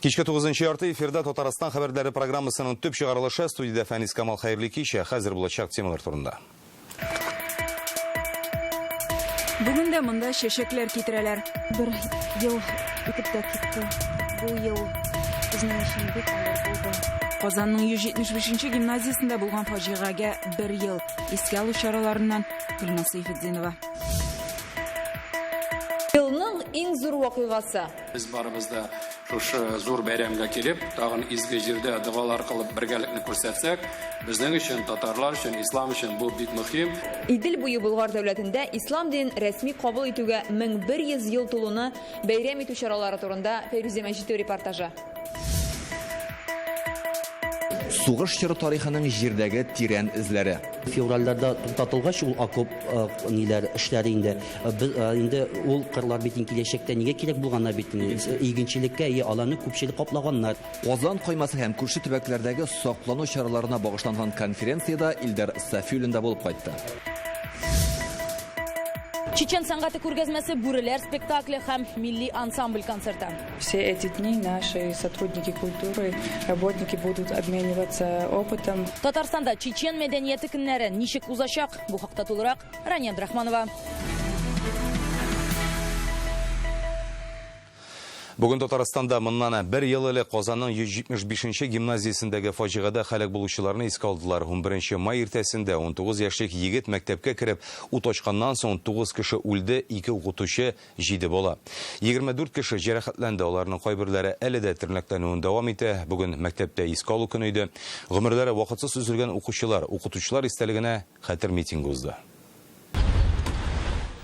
Кичке 9 ярты эфирда Татарстан хәбәрләре программасының төп чыгарылышы студиядә Фәнис Камал хәерле кич. Хәзер булачак темалар турында. Бүген дә монда чәчәкләр китерәләр. Бер ел үтеп тә китте. Бу ел безнең өчен бик авыр булды. Казанның 175 нче гимназиясендә булган фаҗигагә бер ел. Искә алу чараларыннан Гөлназ Сәйфетдинова. Елның иң зур вакыйгасы. Без барыбыз да шушы зур бәйрәмгә килеп, тагын изге җирдә догалар кылып бергәлекне күрсәтсәк, безнең өчен, татарлар өчен, ислам өчен бу бик мөһим. Идел буе Болгар дәүләтендә ислам динен рәсми кабул итүгә 1100 ел тулуны бәйрәм итү чаралары турында Фәйрүзә Мәҗитова репортажы. Сугыш чоры тарихының җирдәге тирән эзләре. Февральләрдә туктатылгач ул окоп ниләр эшләре инде. Без инде ул кырлар бит инде киләчәктә нигә кирәк булганнар бит инде игенчелеккә, и аларны күпчелек каплаганнар. Казан каймасы һәм күрше төбәкләрдәге саклану чараларына багышланган конференциядә Илдар Сафиуллин да булып кайтты. Чечен сәнгате күргәзмәсе, бүреләр спектакле һәм милли ансамбль концерты. Все эти дни наши сотрудники культуры, работники будут обмениваться опытом. Татарстанда чечен мәдәнияте көннәре ничек узачак? Бу хакта тулырак Рания Абдрахманова. Бүген Татарстанда моннан бер ел элек Казанның 175 нче гимназиясендәге фаҗигадә һәлак булучыларны искә алдылар. 11 май иртәсендә 19 яшьлек егет мәктәпкә кереп ут ачканнан соң 9 кеше үлде, 2 укытучы, 7 бала. 24 кеше җәрәхәтләнде, аларның кайберләре әле дә тернәкләнүен дәвам итә. Бүген мәктәптә искә алу көне иде. Гомерләре вакытсыз өзелгән укучылар, укытучылар истәлегенә хәтер митингы узды.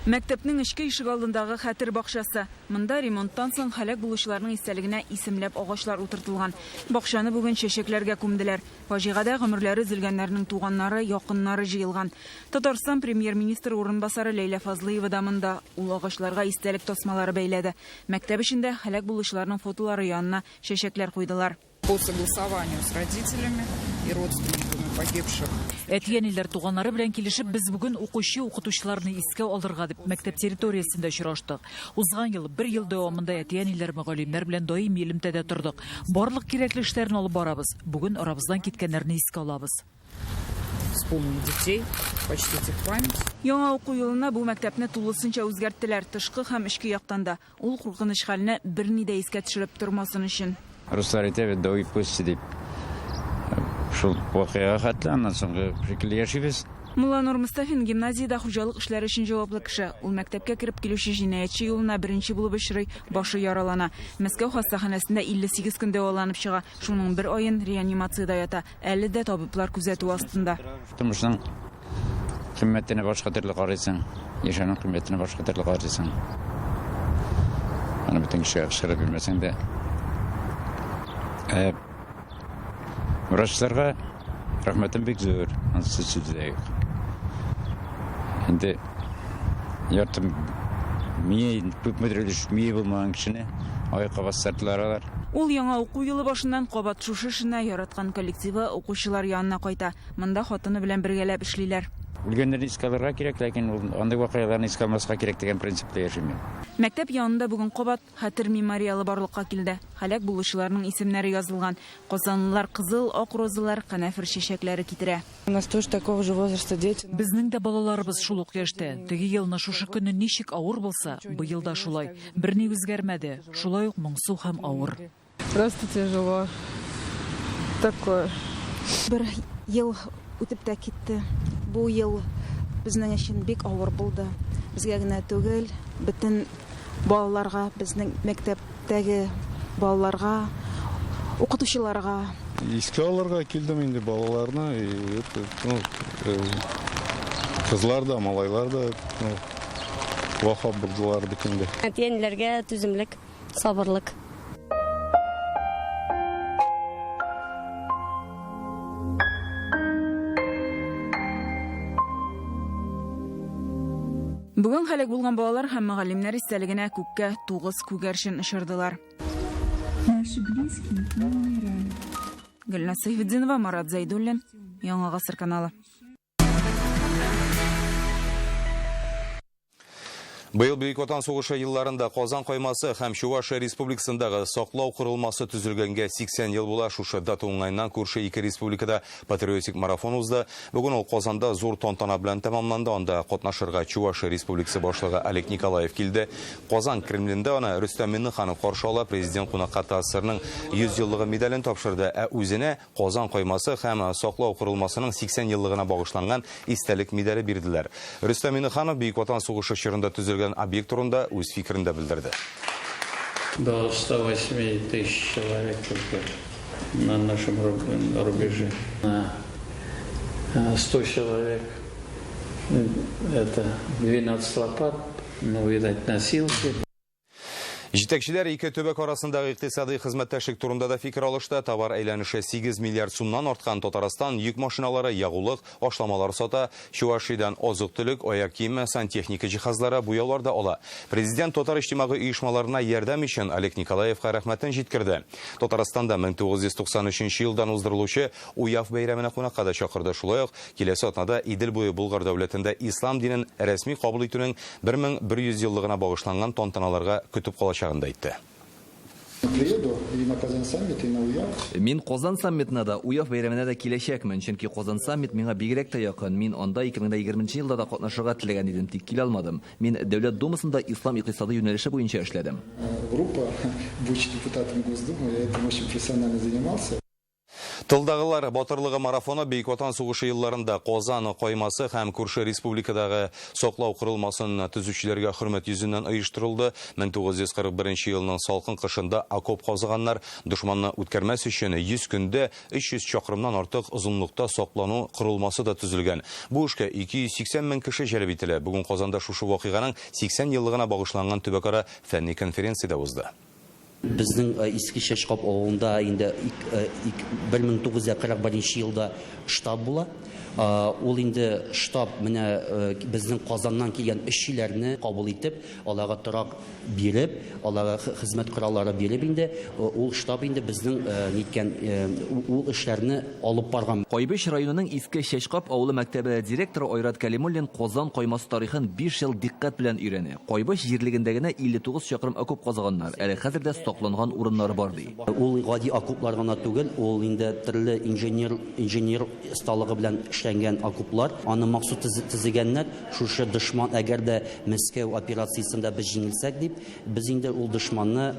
Мәктәпнең эчке ишегалдындагы хәтер бакчасы. Монда ремонттан соң һәлак булучыларның истәлегенә исемләп агачлар утыртылган. Бакчаны бүген чәчәкләргә күмделәр. Фаҗигадә гомерләре өзелгәннәрнең туганнары, якыннары җыелган. Татарстан Премьер-министры урынбасары Ләйлә Фазлыева да монда. Ул агачларга истәлек тасмалары бәйләде. Мәктәп эчендә һәлак булучыларның фотолары янына чәчәкләр куйдылар. По согласованию с родителями и родственниками погибших. Әти-әниләр, туганнары белән килешеп, без бүген укучы, укытучыларны искә алырга дип мәктәп территориясендә очраштык. Узган ел, бер ел дәвамында әти-әниләр, мөгаллимнәр белән даими элемтәдә тордык. Барлык кирәкле эшләрне алып барабыз. Бүген арабыздан киткәннәрне искә алабыз. Вспомнить детей, почтить их память. Яңа уку елына бу мәктәпне тулысынча үзгәрттеләр, тышкы һәм эчке яктан да. Ул куркыныч хәлне берни дә искә төшереп тормасын өчен. Руслар әйтә бит, до и кости дип. Шул вакыйгага хәтле, аннан соңгы шикелле яшибез. Мулланур Мостафин гимназиядә хуҗалык эшләре өчен җаваплы кеше. Ул мәктәпкә кереп килүче җинаятьче юлына беренче булып очрый, башы яралана. Мәскәү хастаханәсендә 58 көн дәваланып чыга. Шуның бер аен реанимациядә ята. Әле дә табиблар күзәтүе астында. Тормышның кыйммәтенә башка төрле карыйсың, яшәүнең кыйммәтенә башка төрле карыйсың. Аны бөтен кешегә кычкырып бирмәсәң дә. Ә врачларга рәхмәтем бик зур, анысы сүз дә юк. Инде ярты мие, күпмедер өлеш мие булмаган кешене аякка бастырдылар алар. Ул яңа уку елы башыннан кабат шушы эшенә, яраткан коллективы, укучылар янына кайта. Монда хатыны белән бергәләп эшлиләр. Үлгәннәрне искә алырга кирәк, ләкин ул андый вакыйгаларны искә алмаска кирәк дигән принципта яшим мин. Мәктәп янында бүген кабат Хәтер мемориалы барлыкка килде. Һәлак булучыларның исемнәре язылган. Казанлылар кызыл, ак розалар, канәфер чәчәкләре китерә. У нас тоже такого же возраста дети. Безнең дә балаларыбыз шул ук яшьтә. Теге елны шушы көнне ничек авыр булса, быел да шулай. Берни үзгәрмәде. Шулай ук моңсу һәм авыр. Просто тяжело. Такое. Бер ел үтеп тә китте. Бу ел безнең өчен бик авыр булды. Безгә генә түгел, бөтен балаларга, безнең мәктәптәге балаларга, укытучыларга. Искә алырга килдем инде балаларны, и это, ну, э, кызлар да, малайлар да, ну, вафат булдылар бит инде. Әти-әниләргә түземлек, сабырлык. Бүген һәлак булган балалар һәм мөгаллимнәр истәлегенә күккә тугыз күгәрчен очырдылар. Наши близкие не умирали. Гөлназ Сәйфетдинова, Марат Зәйдуллин, Яңа Гасыр каналы. Быел Бөек Ватан сугышы елларында Казан каймасы һәм Чувашия Республикасындагы саклау корылмасы төзелгәнгә 80 ел була. Шушы дата уңаеннан күрше ике республикада патриотик марафон узды. Бүген ул Казанда зур тантана белән тәмамланды. Анда катнашырга Чувашия Республикасы башлыгы Олег Николаев килде. Казан Кремлендә аны Рөстәм Миңнеханов каршы ала. Президент кунакка ТАССРның 100 еллыгы медален тапшырды, ә үзенә Казан каймасы һәм саклау корылмасының 80 еллыгына багышланган истәлек медале бирделәр. Рөстәм Миңнеханов Бөек Ватан сугышы чорында төзелгән объект турында үз фикерен дә белдерде. До 108 тысяч человек только на нашем рубеже. На 100 человек это 12 лопат, ну, видать, носилки. Җитәкчеләр ике төбәк арасындагы икътисадый хезмәттәшлек турында да фикер алышты. Товар әйләнеше 8 миллиард сумнан арткан Татарстан йөк машиналары, ягулык, ашламалар сата. Чувашиядән азык-төлек, аяк киеме, сантехника җиһазлары, буяулар да ала. Президент татар иҗтимагый оешмаларына ярдәм өчен Олег Николаевка рәхмәтен җиткерде. Татарстанда 1993 елдан уздырылучы Уяв бәйрәменә кунакка да чакырды. Шулай ук киләсе атнада Идел буе Болгар дәүләтендә ислам динен рәсми кабул итүнең 1100 еллыгына багышланган тантаналарга көтеп калачагын да әйтте. Приеду и на Казан саммит, и на Уяв. Мин Казан саммитына да, Уяв бәйрәменә дә киләчәкмен, чөнки Казан саммит миңа бигрәк тә якын. Мин анда 2020 нче елда да катнашырга теләгән идем, тик килә алмадым. Мин Дәүләт Думасында ислам икътисады юнәлеше буенча эшләдем. Группа, будучи депутатом Госдумы, я этим очень профессионально занимался. Тылдагылар батырлыгы марафоны Бөек Ватан сугышы елларында Казан каймасы һәм күрше республикадагы саклау корылмасын төзүчеләргә хөрмәт йөзеннән оештырылды. 1941 елның салкын кышында окоп казыганнар дошманны үткәрмәс өчен 100 көндә 300 чакрымнан артык озынлыкта саклану корылмасы да төзелгән. Бу эшкә 280 мең кеше җәлеп ителә. Бүген Казанда шушы вакыйганың 80 еллыгына багышланган төбәкара фәнни конференция дә узды. Безнең Иске Чәчкап авылында инде 1941 елда штаб була. Ул инде штаб менә безнең Казаннан килгән эшчеләрне кабул итеп, аларга торак биреп, аларга хезмәт кораллары биреп инде, ул штаб инде безнең ниткән ул эшләрне алып барган. Кайбыч районының Иске Чәчкап авылы мәктәбе директоры Айрат Кәлимуллин Казан каймасы тарихын биш ел дикъкать белән өйрәнә. Кайбыч җирлегендә генә 59 чакрым окоп казыганнар, әле хәзер дә сакланган урыннары бар, ди. Ул гади окоплар гына түгел, ул инде төрле инженер, инженер осталыгы белән эшләнгән окоплар. Аны махсус төзегәннәр, шушы дошман, әгәр дә Мәскәү операциясендә без җиңелсәк дип, без инде ул дошманны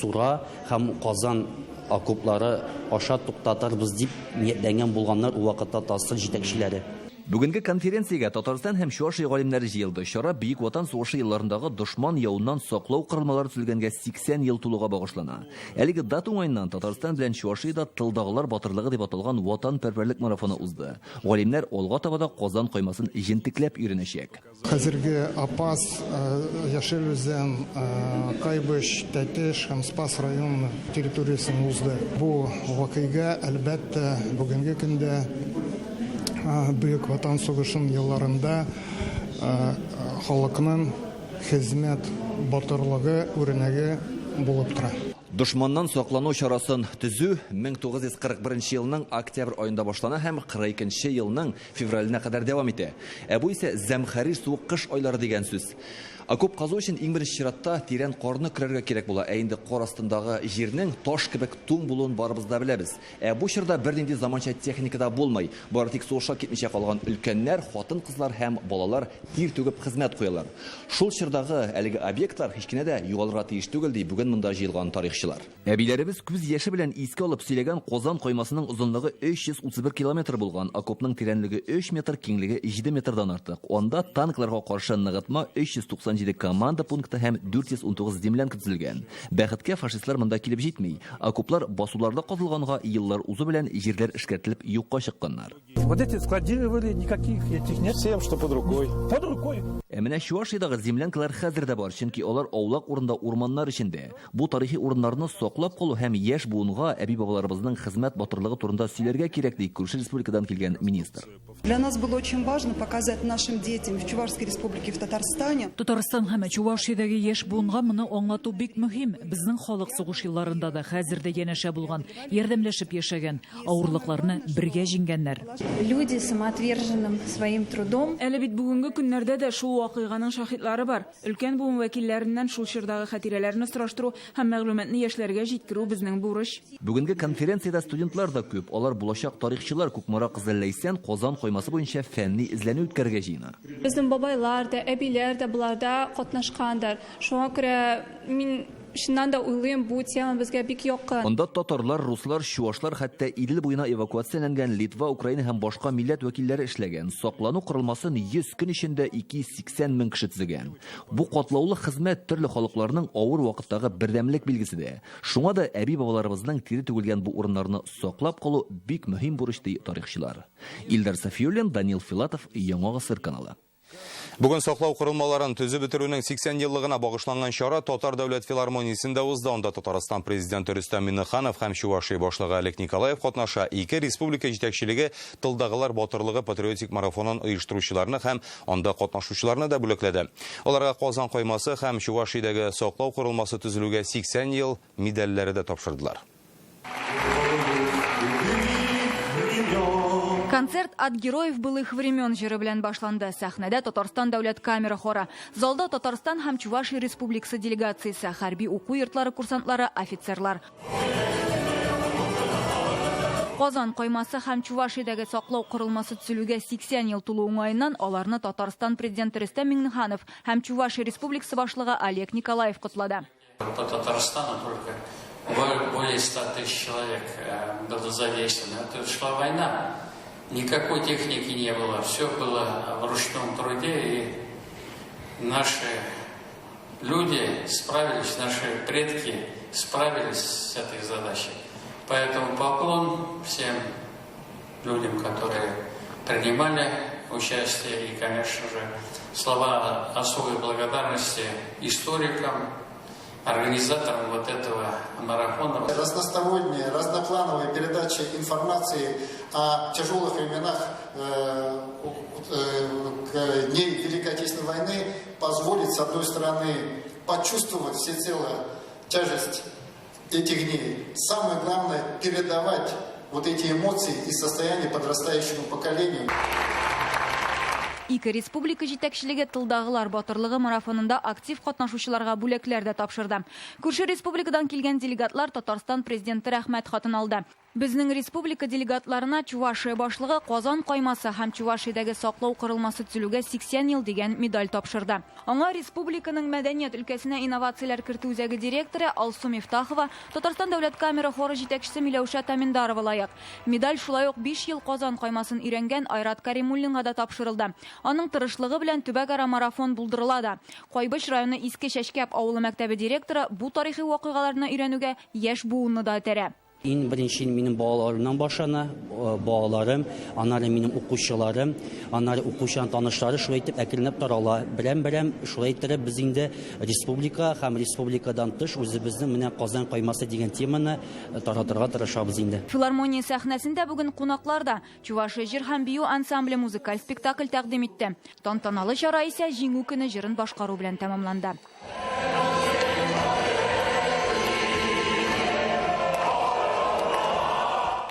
Сура һәм Казан окоплары аша туктатырбыз дип ниятләнгән булганнар ул вакытта ТАССР җитәкчеләре. Бүгенге конференциягә Татарстан һәм Чуашия галимнәре җыелды. Чара Бөек Ватан сугышы елларындагы дошман явыннан саклау корылмалары төзелгәнгә 80 ел тулуга багышлана. Әлеге дата уңаеннан Татарстан белән Чуашиядә Тылдагылар батырлыгы дип аталган ватанпәрвәрлек марафоны узды. Галимнәр алга таба да Казан каймасын җентекләп өйрәнәчәк. Хәзерге Апас, Яшел Үзән, Кайбыч, Тәтеш һәм Спас район территориясен узды. Бу вакыйга, әлбәттә, бүгенге көндә Бөек Ватан сугышын елларында халыкның хезмәт батырлыгы үрнәге булып тора. Дошманнан саклану чарасын төзү 1941 елның октябрь аенда башлана һәм 42 елның февраленә кадәр дәвам итә. Ә бу исә зәмхәрир суык кыш айлары дигән сүз. Окоп казу өчен иң беренче чиратта тирән карны көрәргә кирәк була. Ә инде кар астындагы җирнең таш кебек туң булуын барыбыз да беләбез. Ә бу чорда бернинди заманча техника да булмый. Бары тик сугышка китмичә калган өлкәннәр, хатын-кызлар һәм балалар тир түгеп хезмәт куялар. Шул чордагы әлеге объектлар һич кенә дә югалырга тиеш түгел, ди бүген монда җыелган тарихчылар. Әбиләребез күз яше белән искә алып сөйләгән Казан коймасының озынлыгы 331 километр булган, окопның тирәнлеге 3 метр, киңлеге 7 метрдан артык. Анда танкларга каршы ныгытма, 397 команда пункты һәм 419 землянка төзелгән. Бәхеткә, фашистлар монда килеп җитми. Окоплар басуларда казылганга, еллар узу белән җирләр эшкәртелеп юкка чыкканнар. Вот эти складировали, никаких этих нет. Всем, что под рукой. Под рукой. Ә менә Чуашиядагы землянкалар хәзер дә бар, чөнки алар аулак урында урманнар эчендә. Бу тарихи урыннарны саклап калу һәм яшь буынга әби-бабаларыбызның хезмәт батырлыгы турында сөйләргә кирәк, ди күрше республикадан килгән министр. Для нас было очень важно показать нашим детям в Чувашской республике, в Татарстане. Татарстан һәм Чувашиядәге яшь буынга моны аңлату бик мөһим. Безнең халык сугыш елларында да, хәзер дә янәшә булган, ярдәмләшеп яшәгән, авырлыкларны бергә җиңгәннәр. Люди самоотверженным своим трудом. Әле бит бүгенге көннәрдә дә шул вакыйганың шаһитлары бар. Өлкән буын вәкилләреннән шул чордагы хатирәләрне сораштыру һәм мәгълүматны яшьләргә җиткерү безнең бурыч. Бүгенге конференциядә студентлар да күп. Алар булачак тарихчылар. Кукмара кызы Ләйсән Казан коймасы буенча фәнни эзләнү үткәрергә җыена. Безнең бабайлар да, әбиләр дә боларда катнашкандыр. Шуңа күрә мин чыннан да уйлыйм, бу тема безгә бик якын. Анда татарлар, руслар, чуашлар, хәтта Идел буена эвакуацияләнгән Литва, Украина һәм башка милләт вәкилләре эшләгән. Саклану корылмасын 100 көн эчендә 280 мең кеше төзегән. Бу катлаулы хезмәт төрле халыкларның авыр вакыттагы бердәмлек билгесе дә. Шуңа да әби-бабаларыбызның тире түгелгән бу урыннарны саклап калу бик мөһим бурыч, ди тарихчылар. Илдар Сафиуллин, Данил Филатов, Яңа Гасыр каналы. Бүген саклау корылмаларын төзеп бетерүнең 80 еллыгына багышланган чара Татар дәүләт филармониясендә узды. Анда Татарстан президенты Рөстәм Миңнеханов һәм Чувашия башлыгы Олег Николаев катнаша. Ике республика җитәкчелеге Тылдагылар батырлыгы патриотик марафонын оештыручыларны һәм анда катнашучыларны да бүләкләде. Аларга Казан коймасы һәм Чувашиядәге саклау корылмасы төзелүгә 80 ел медальләре дә тапшырдылар. Концерт от героев былых времен җыры белән башланды. Сәхнәдә Татарстан дәүләт камера хоры. Залда Татарстан һәм Чувашия республикасы делегациясе, хәрби уку йортлары курсантлары, офицерлар. Казан коймасы һәм Чувашиядәге саклау корылмасы төзелүгә 80 ел тулу уңаеннан аларны Татарстан президенты Рөстәм Миңнеханов һәм Чувашия республикасы башлыгы Олег Николаев котлады. По Татарстану только более 100 тысяч человек было задействовано. Это шла война. Никакой техники не было, все было в ручном труде, и наши люди справились, наши предки справились с этой задачей. Поэтому поклон всем людям, которые принимали участие, и, конечно же, слова особой благодарности историкам, организаторам вот этого марафона. Разносторонние, разноплановые передачи информации о тяжелых временах дней Великой Отечественной войны позволит, с одной стороны, почувствовать всецело тяжесть этих дней. Самое главное – передавать вот эти эмоции и состояние подрастающему поколению. Ике республика җитәкчелеге Тылдагылар батырлыгы марафонында актив катнашучыларга бүләкләр дә тапшырды. Күрше республикадан килгән делегатлар Татарстан президенты рәхмәт хатын алды. Безнең республика делегатларына Чувашия башлыгы Казан каймасы һәм Чувашиядәге саклау корылмасы төзелүгә 80 ел дигән медаль тапшырды. Аңа республиканың мәдәният өлкәсенә инновацияләр кертү үзәге директоры Алсу Мифтахова, Татарстан дәүләт камера хоры җитәкчесе Миләүшә Таминдарова лаек. Медаль шулай ук 5 ел Казан каймасын өйрәнгән Айрат Каримуллинга да тапшырылды. Аның тырышлыгы белән төбәкара марафон булдырыла да. Кайбыч районы Иске Чәчкәп авылы мәктәбе директоры бу тарихи вакыйгаларны өйрәнүгә яшь буынны да этәрә. Иң беренче минем балаларымнан башлана, балаларым, аннары минем укучыларым, аннары укучан танышлары шулай итеп әкренләп тарала. Берәм-берәм шулай итеп без инде республика һәм республикадан тыш үзебезнең менә Казан каймасы дигән теманы таратырга тырышабыз инде. Филармония сәхнәсендә бүген кунаклар да Чувашия җыр һәм бию ансамбле музыкаль спектакль тәкъдим итте. Тантаналы чара исә Җиңү көне җырын башкару белән тәмамланды.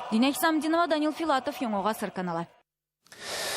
Динә Хисамдинова, Данил Филатов, Яңа Гасыр каналы.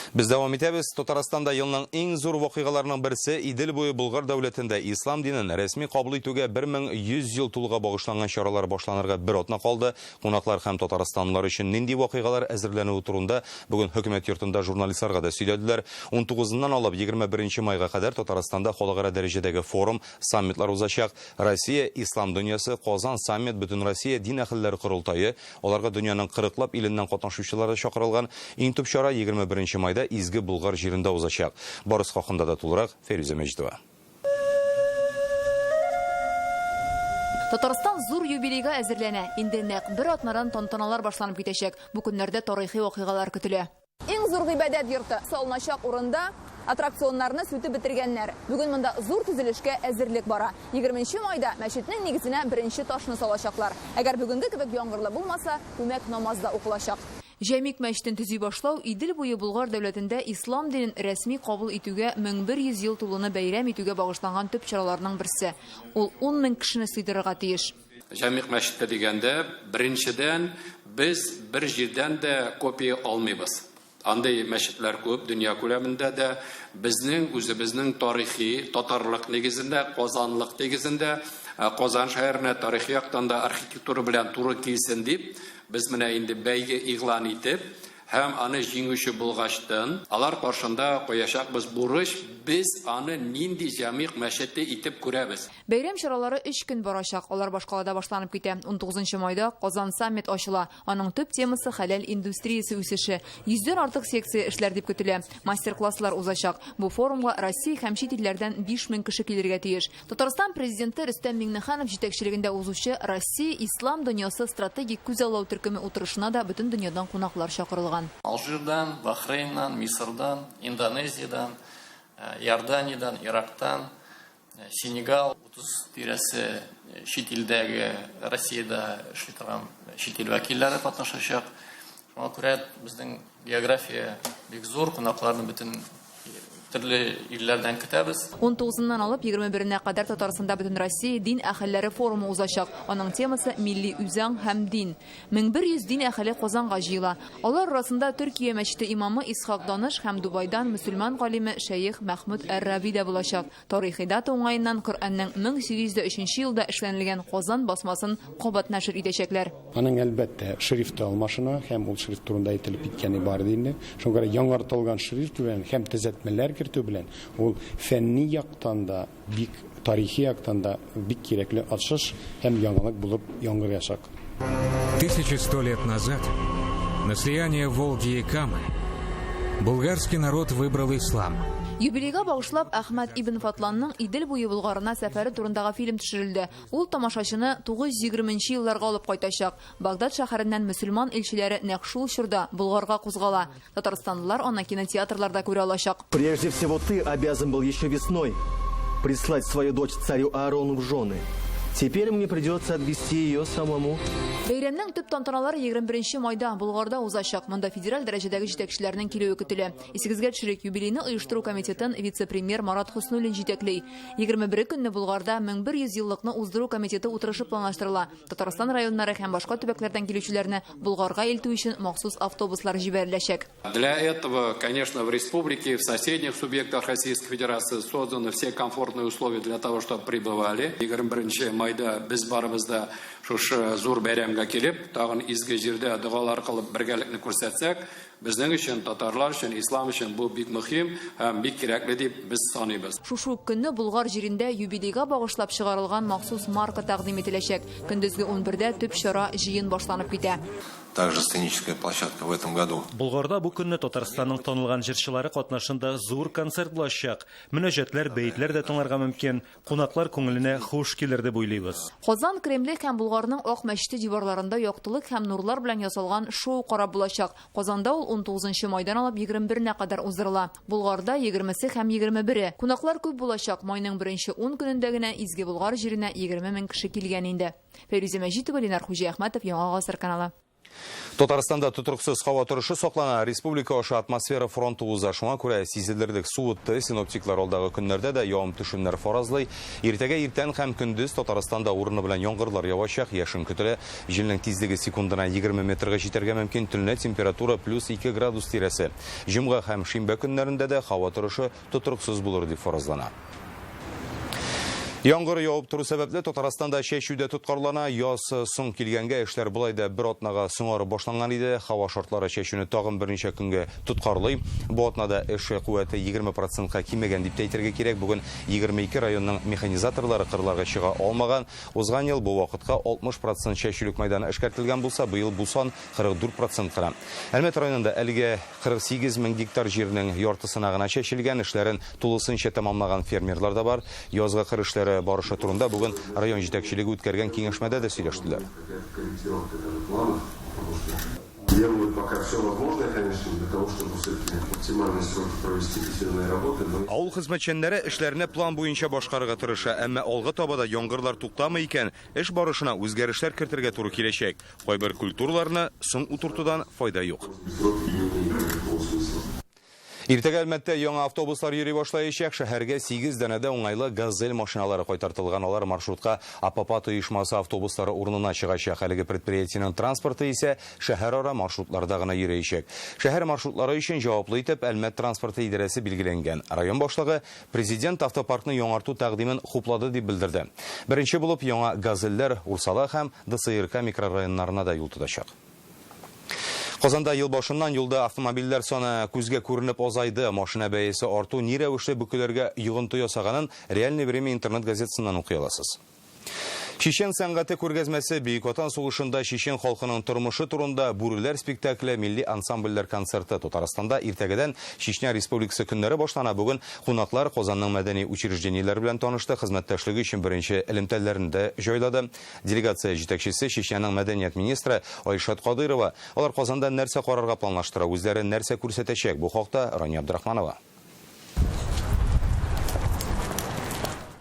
Без дәвам итәбез. Татарстанда елның иң зур вакыйгаларының берсе Идел буе Болгар дәүләтендә ислам динен рәсми кабул итүгә 1100 ел тулуга багышланган чаралар башланырга бер атна калды. Кунаклар һәм татарстанлылар өчен нинди вакыйгалар әзерләнүе турында бүген хөкүмәт йортында журналистларга да сөйләделәр. 19-ннан алып 21 майга кадәр Татарстанда халыкара дәрәҗәдәге форум, саммитлар узачак. Россия, Ислам дөньясы, Казан саммит, Бөтен Россия дин әһелләре корылтае, аларга дөньяның 40лап иленнән катнашучылары чакырылган. Иң төп чара 21 майда Изге Болгар җирендә узачак. Барысы хакында да тулырак Фәйрүзә Мәҗитова. Татарстан зур юбилейга әзерләнә. Инде нәкъ бер атнадан тантаналар башланып китәчәк. Бу көннәрдә тарихи вакыйгалар көтелә. Иң зур гыйбадәт йорты салыначак урында аттракционнарны сүтеп бетергәннәр. Бүген монда зур төзелешкә әзерлек бара. 20 майда мәчетнең нигезенә беренче ташны салачаклар. Әгәр бүгенге кебек яңгырлы булмаса, күмәк намаз да укылачак. Җәмигъ мәчетен төзи башлау Идел буе Болгар дәүләтендә ислам динен рәсми кабул итүгә 1100 ел тулуны бәйрәм итүгә багышланган төп чараларның берсе. Ул 10 мең кешене сыйдырырга тиеш. Җәмигъ мәчете дигәндә, беренчедән, без бер җирдән дә копия алмыйбыз. Андый мәчетләр күп, дөнья күләмендә дә. Безнең үзебезнең тарихи татарлык нигезендә, казанлык нигезендә, Казан шәһәренә тарихи яктан да архитектура белән туры килсен дип, без менә инде бәйге игълан итеп һәм аны җиңүче булгачтын, алар каршында куячакбыз бурыч, без аны нинди җәмигъ мәчете итеп күрәбез. Бәйрәм чаралары өч көн барачак. Алар башкалада башланып китә. 19 майда Казан саммит ачыла. Аның төп темасы хәләл индустриясе үсеше. Йөздән артык секция эшләр дип көтелә. Мастер-класслар узачак. Бу форумга Россия һәм чит илләрдән 5000 кеше килергә тиеш. Татарстан Президенты Рөстәм Миңнеханов җитәкчелегендә узучы Россия ислам дөньясы стратегик күзаллау төркеме утырышына да бөтен дөньядан кунаклар чакырылган. Алжирдан, Бахрейннан, Мисырдан, Индонезиядән, Иорданиядән, Ирактан, Сенегал, 30 тирәсе чит илдәге Россиядә эшли торган чит ил вәкилләре катнашачак. Шуңа күрә безнең география бик зур, кунакларны бөтен төрле илләрдән көтәбез. 19-ннан алып 21-нә кадәр Татарстанда Бөтенроссия дин әһелләре форумы узачак. Аның темасы Милли үзаң һәм дин. 1100 дин әһеле Казанга җыела. Алар арасында Төркия мәчете имамы Исхак Даныш һәм Дубайдан мөселман галиме шәех Мәхмүд Әр-Раби дә булачак. Тарихи дата уңаеннан Коръәннең 1803 нче елда эшләнелгән Казан басмасын кабат нәшер итәчәкләр. Аның, әлбәттә, шрифты алмашына һәм ул шрифт турында әйтелеп киткәне бар иде инде. Шуңа күрә яңартылган шрифт белән һәм төзәтмәләр кертү белән ул фәнни яктан да бик, тарихи яктан да бик кирәкле ачыш һәм яңалык булып яңгыраячак. 1100 лет назад на слияние Волги и Камы булгарский народ выбрал ислам. Юбилейга багышлап Әхмәд ибн Фатланның Идел буе Болгарына сәфәре турындагы фильм төшерелде. Ул тамашачыны 920 нче елларга алып кайтачак. Багдад шәһәреннән мөселман илчеләре нәкъ шул чорда Болгарга кузгала. Татарстанлылар аны кинотеатрларда күрә алачак. Прежде всего ты обязан был еще весной прислать свою дочь царю Аарону в жены. Теперь мне придется отвести ее самому. Бәйрәмнең төп тантаналары 21 майда Болгарда узачак. Монда федераль дәрәҗәдәге җитәкчеләрнең килүе көтелә. Исегезгә төшерик, юбилейны оештыру комитетын вице-премьер Марат Хөснуллин җитәкли. 21 көнне Болгарда 1100 еллыкны уздыру комитеты утырышы планлаштырыла. Татарстан районнары һәм башка төбәкләрдән килүчеләрне Болгарга илтү өчен махсус автобуслар җибәреләчәк. Для этого, конечно, в республике, в соседних субъектах Российской Федерации созданы все комфортные условия для того, чтобы прибывали. 21 майда без барыбыз да шушы зур бәйрәмгә килеп, тагын изге җирдә догалар кылып бергәлекне күрсәтсәк, безнең өчен, татарлар өчен, ислам өчен бу бик мөһим һәм бик кирәкле дип без саныйбыз. Шушы ук көнне Болгар җирендә юбилейга багышлап чыгарылган махсус марка тәкъдим ителәчәк. Көндезге 11дә төп чара җыен башланып китә. Также сценическая площадка в этом году. Болгарда бу көнне Татарстанның танылган җырчылары катнашында зур концерт булачак. Мөнәҗәтләр, бәетләр дә тыңларга мөмкин. Кунаклар күңеленә хуш килер дип уйлыйбыз. Казан Кремле һәм Болгарның Ак мәчете диварларында яктылык һәм нурлар белән ясалган шоу карап булачак. Казанда ул 19 майдан алып 21-нә кадәр уздырыла. Болгарда 20-се һәм 21-е. Кунаклар күп булачак. Майның беренче ун көнендә генә Изге Болгар җиренә 20 мең кеше килгән инде. Фәйрүзә Мәҗитова, Ленар Хуҗиәхмәтов, Яңа Гасыр каналы. Татарстанда тотрыксыз һава торышы саклана. Республика аша атмосфера фронты уза. Шуңа күрә сизелерлек суытты. Синоптиклар алдагы көннәрдә дә явым-төшемнәр фаразлый. Иртәгә иртән һәм көндез Татарстанда урыны белән яңгырлар явачак, яшен көтелә. Җилнең тизлеге секундына 20 метрга җитәргә мөмкин. Төнлә температура плюс 2 градус тирәсе. Җомга һәм шимбә көннәрендә дә һава торышы тотрыксыз булыр дип фаразлана. Яңгыр явып тору сәбәпле Татарстанда чәчү дә тоткарлана. Яз соң килгәнгә эшләр болай да бер атнага соңарып башланган иде. Һава шартлары чәчүне тагын берничә көнгә тоткарлый. Бу атнада эш куәте 20 процентка кимегән дип тә әйтергә кирәк. Бүген 22 районның механизаторлары кырларга чыга алмаган. Узган ел бу вакытка 60 процент чәчүлек мәйданы эшкәртелгән булса, быел бу сан 44 процент кына. Әлмәт районында әлегә 48 мең гектар җирнең яртысына гына чәчелгән, эшләрен тулысынча тәмамлаган фермерлар да бар. Язгы кыр эшләре барышы турында бүген район җитәкчелеге үткәргән киңәшмәдә дә сөйләштеләр. Делают пока все возможное, конечно, для того, чтобы все-таки оптимальные сроки провести котельные работы. Но... Авыл хезмәтчәннәре эшләрне план буенча башкарырга тырыша, әмма алга таба да яңгырлар туктамый икән, эш барышына үзгәрешләр кертергә туры киләчәк. Кайбер культураларны соң утыртудан файда юк. Сроки не имеют никакого смысла. Иртәгә Әлмәттә яңа автобуслар йөри башлаячак. Шәһәргә 8 данәдә уңайлы «Газель» машиналары кайтартылган. Алар маршрутка Апапат оешмасы автобуслары урынына чыгачак. Әлеге предприятиенең транспорты исә шәһәрара маршрутларда гына йөриячәк. Шәһәр маршрутлары өчен җаваплы итеп Әлмәт транспорты идарәсе билгеләнгән. Район башлыгы президент автопаркны яңарту тәкъдимен хуплады дип белдерде. Беренче булып яңа «Газельләр» Урсала һәм ДСРК микрорайоннарына да юл тотачак. Казанда ел башыннан юлда автомобильләр саны күзгә күренеп азайды. Машина бәясе арту ни рәвешле бөкеләргә йогынты ясаганын Реальное время интернет газетасыннан укый аласыз. Чечен сәнгате күргәзмәсе Бөек Ватан сугышында чечен халкының тормышы турында Бүреләр спектакле, милли ансамбльләр концерты. Татарстанда иртәгәдән Чечня Республикасы көннәре башлана. Бүген кунаклар Казанның мәдәни учреждениеләре белән танышты, хезмәттәшлеге өчен беренче элемтәләрне дә җайлады. Делегация җитәкчесе Чечняның мәдәният министры Айшат Кадыйрова. Алар Казанда нәрсә карарга планлаштыра, үзләре нәрсә күрсәтәчәк? Бу хакта Рания Абдрахманова.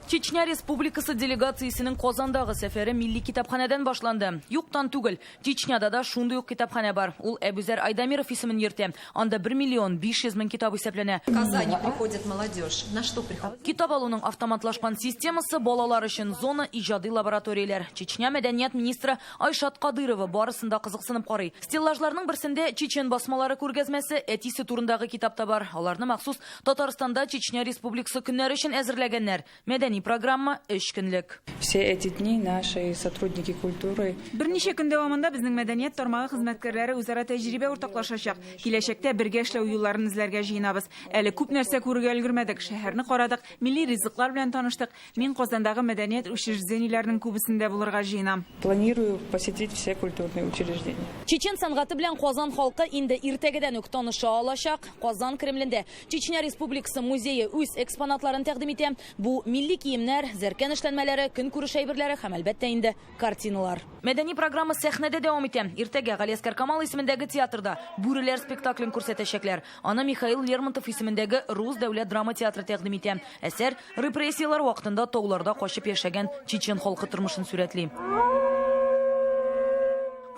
Чечня Республикасы делегациясенең Казандагы сәфәре милли китапханәдән башланды. Юктан түгел, Чечняда да шундый ук китапханә бар. Ул Әбүзәр Айдамиров исемен йөртә. Анда 1 миллион 500 мең китап исәпләнә. В Казани приходит молодежь. На что приходит? Китап алуның автоматлашкан системасы балалар өчен зона иҗади лабораторияләр. Чечня мәдәният министры Айшат Кадырова барысын да кызыксынып карый. Стеллажларның берсендә чечен басмалары күргәзмәсе, әтисе турындагы китап та бар. Аларны махсус Татарстанда Чечня Республикасы көннәре өчен әзерләгәннәр. Мәдәни программа 3 көнлек. Все эти дни наши сотрудники культуры. Берничә көн дәвамында безнең мәдәният тармагы хезмәткәрләре үзара тәҗрибә уртаклашачак. Киләчәктә бергә эшләү юлларын эзләргә җыенабыз. Әле күп нәрсә күрергә өлгермәдек. Шәһәрне карадык, милли ризыклар белән таныштык. Мин Казандагы мәдәният учреждениеләренең күбесендә булырга җыенам. Планирую посетить все культурные учреждения. Чечен сәнгате белән Казан халкы инде иртәгәдән үк таныша алачак. Казан Кремлендә Чечня Республикасы музее үз экспонатларын тәкъдим итә. Бу милли киемнәр, зәркән эшләнмәләре, көнкүреш әйберләре һәм әлбәттә инде картиналар. Мәдәни программа сәхнәдә дәвам итә. Иртәгә Галиәсгар Камал исемендәге театрда Бүреләр спектаклен күрсәтәчәкләр. Аны Михаил Лермонтов исемендәге Рус дәүләт драма театры тәкъдим итә. Әсәр репрессияләр вакытында тауларда качып яшәгән чечен халкы тормышын сурәтли.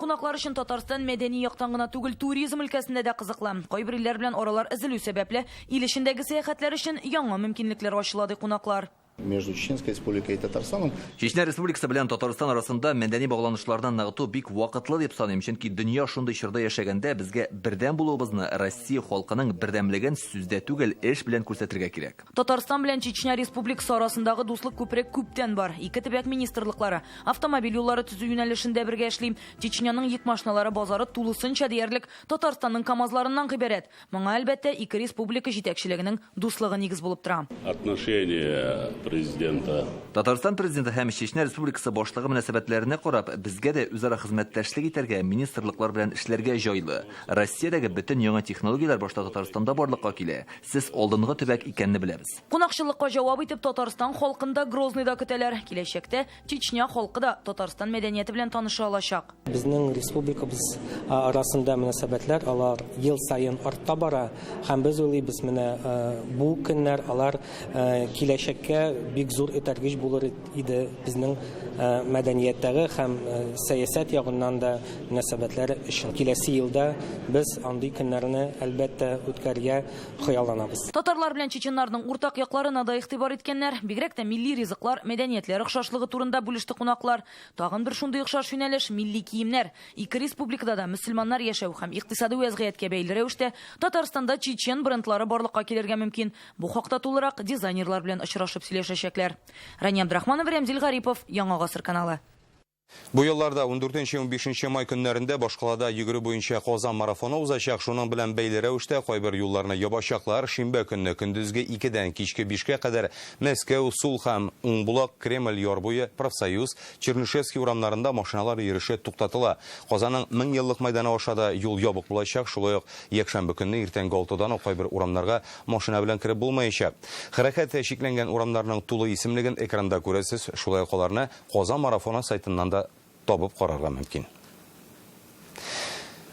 Кунаклар өчен Татарстан мәдәни яктан гына түгел, туризм өлкәсендә дә кызыклы. Кайбер илләр белән аралар өзелү сәбәпле, ил эчендәге сәяхәтләр өчен яңа мөмкинлекләр ачыла, ди кунаклар. Между Чеченской Республикой и Татарстаном. Чечня Республикасы белән Татарстан арасында мәдәни багланышларны ныгыту бик вакытлы дип саныйм, чөнки дөнья шундый чорда яшәгәндә безгә бердәм булуыбызны, Россия халкының бердәмлеген сүздә түгел, эш белән күрсәтергә кирәк. Татарстан белән Чечня Республикасы арасындагы дуслык күпере күптән бар. Ике төбәк министрлыклары автомобиль юллары төзү юнәлешендә бергә эшли. Чечняның йөк машиналары базары тулысынча диярлек Татарстанның КАМАЗларыннан гыйбарәт. Моңа әлбәттә ике республика җитәкчелегенең дуслыгы нигез булып тора. Отношение президента. Татарстан президенты һәм Чечня Республикасы башлыгы мөнәсәбәтләренә карап, безгә дә үзара хезмәттәшлек итәргә, министрлыклар белән эшләргә җайлы. Россиядәге бөтен яңа технологияләр башта Татарстанда барлыкка килә. Сез алдынгы төбәк икәнне беләбез. Кунакчылыкка җавап итеп Татарстан халкын да Грозныйда көтәләр. Киләчәктә Чечня халкы да Татарстан мәдәнияте белән таныша алачак. Безнең республикабыз арасында мөнәсәбәтләр алар ел саен артта бара һәм без уйлыйбыз, менә бу көннәр алар киләчәккә бик зур этәргеч булыр иде безнең мәдәнияттәге һәм сәясәт ягыннан да мөнәсәбәтләр өчен. Киләсе елда без андый көннәрне әлбәттә үткәрергә хыялланабыз. Татарлар белән чеченнарның уртак якларына да игътибар иткәннәр, бигрәк тә милли ризыклар, мәдәниятләр охшашлыгы турында бүлеште кунаклар. Тагын бер шундый охшаш юнәлеш милли киемнәр. Ике республикада да мөселманнар яшәү һәм икътисади вәзгыятькә бәйле рәвештә Татарстанда чечен брендлары барлыкка килергә мөмкин. Бу хакта тулырак дизайнерлар белән очрашып сөйләшәчәкләр. Рания Абдрахманова, Рәмзил Гарипов, Яңа Гасыр каналы. Бу елларда 14-15 май көннәрендә башкалада йөгерү буенча Казан марафоны узачак. Шуның белән бәйле рәвештә кайбер юлларны ябачаклар. Шимбә көнне көндезге 2-дән кичке 5-кә кадәр Мәскәү, Сул һәм Уңбулак, Кремль яр буе, Профсоюз, Чернышевский урамнарында машиналар йөреше туктатыла. Казанның 1000 еллык майданы аша да юл ябык булачак. Шулай ук якшәмбе көнне иртәнге 6-дан ук кайбер урамнарга машина белән кереп булмаячак. Хәрәкәт чикләнгән урамнарның тулы исемлеген экранда күрәсез. Шулай ук аларны Казан марафоны сайтыннан да табып карарга мөмкин.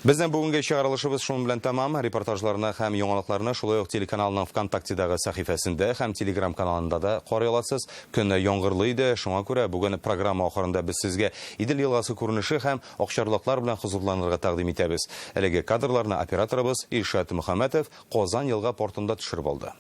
Безнең бүгенге чыгарылышыбыз шуның белән тәмам. Репортажларны һәм яңалыкларны шулай ук телеканалның ВКонтактедагы сәхифәсендә һәм Телеграм каналында да карый аласыз. Көн яңгырлы иде, шуңа күрә бүген программа ахырында без сезгә Идел елгасы күренеше һәм акчарлаклар белән хозурланырга тәкъдим итәбез. Әлеге кадрларны операторыбыз Илшат Мөхәммәтов Казан елга портында төшереп алды.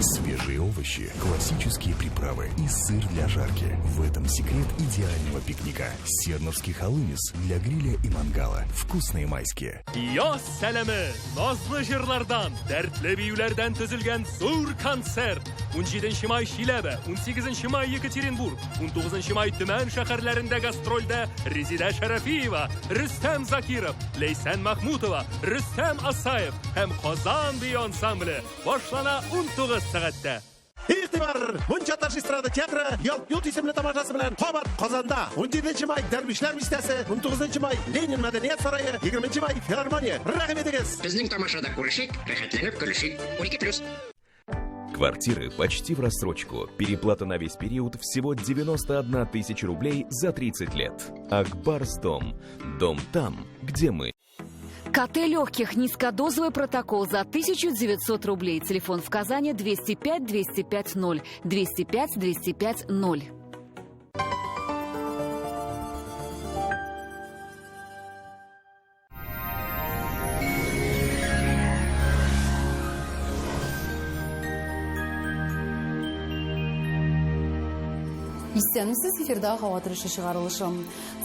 Свежие овощи, классические приправы и сыр для жарки. В этом секрет идеального пикника. Серновский халумис для гриля и мангала. Вкусные майские. Яз сәламе! Назлы җырлардан, дәртле биюләрдән төзелгән зур концерт. 17 май Чиләбе, 18 май Екатеринбург, 19 май Төмән шәһәрләрендә гастрольдә Резидә Шәрәфиева, Рөстәм Закиров, Ләйсән Махмутова, Рөстәм Асаев һәм Казан бию ансамбле. Башлана 19 сәгатьтә. Игътибар! Мунча таш эстрада театры Ялт-Йолт исемле тамашасы белән кабат Казанда. 17 май Дәрвишләр бистәсе, 19 май Ленин мәдәният сарае, 20 май Филармония. Рәхим итегез! Безнең тамашада күрешик, рәхәтләнеп көлешик. 12 плюс. Квартиры почти в рассрочку. Переплата на весь период всего 91 тысяча рублей за 30 лет. Акбарс дом. Дом там, где мы. КТ легких. Низкодозовый протокол за 1900 рублей. Телефон в Казани 205 205 0. 205 205 0. Исәнмесез, эфирда һава торышы чыгарылышы.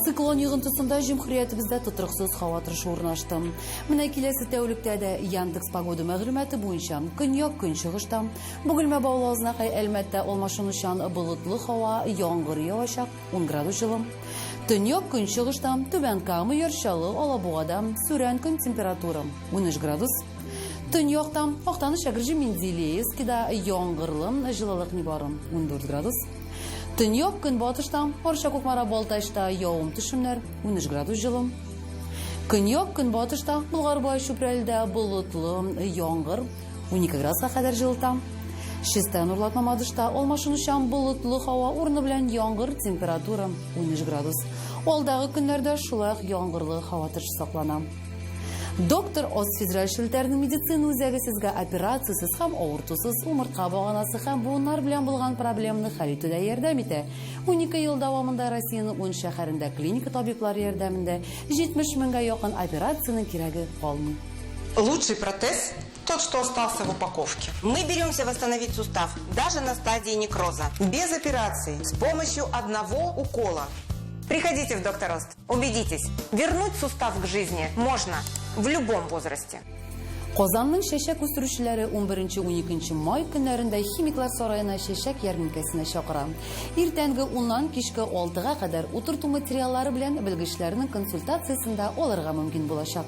Циклон йогынтысында җөмһүриятебездә тотрыксыз һава торышы урнашты. Менә киләсе тәүлектә дә Яндекс Погода мәгълүматы буенча көньяк көнчыгышта, Бөгелмә Баулы Азнакай Әлмәттә алмашынучан болытлы һава, яңгыр явачак, 10 градус җылы. Төньяк көнчыгышта, Түбән Кама, Яр Чаллы, Алабугада сүрән көн температура 13 градус. Төньякта, Актаныш, Әгерҗе, Менделеевскида яңгырлы, җылылык нибары 14 градус. Төньяк көнбатышта, Арча, Кукмара, Балтачта явым-төшемнәр 13 градус җылы. Көньяк көнбатышта, Болгар, Буа, Чүпрәледә болытлы, яңгыр 12 градуска кадәр җылыта. Чистай, Нурлат, Мамадышта алмашынучан болытлы һава, урыны белән яңгыр, температура 13 градус. Алдагы көннәрдә шулай ук яңгырлы һава торышы саклана. Доктор Оз федераль челтәренең медицина үзәге сезгә операциясез һәм авыртусыз умыртка баганасы һәм буыннар белән булган проблеманы хәл итүдә ярдәм итә. 12 ел дәвамында Россиянең 10 шәһәрендә клиника табиблары ярдәмендә 70 меңгә якын операциянең кирәге калмый. Лучший протез тот, что остался в упаковке. Мы беремся восстановить сустав даже на стадии некроза. Без операции, с помощью одного укола. Приходите в Доктор Ост, убедитесь, вернуть сустав к жизни можно в любом возрасте. Казанның чәчәк үстерүчеләре 11-12 май көннәрендә Химиклар сараена чәчәк ярминкәсенә чакыра. Иртәнге уннан кичке алтыга кадәр утырту материаллары белән белгечләрнең консультациясен дә алырга мөмкин булачак.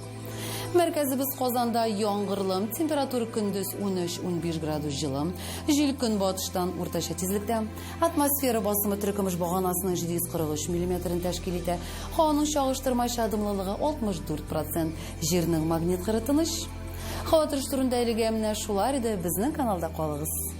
Мәркәзебез Казанда яңгырлы, температура көндез 13-15 градус җылы, җил көнбатыштан уртача тизлектә. Атмосфера басымы терекөмеш баганасының 743 миллиметрын тәшкил итә. Һаваның чагыштырмача дымлылыгы 64 процент. Җирнең магнит кыры тыныч. Һава торышы турында әлегә менә шулар иде. Безнең каналда калыгыз.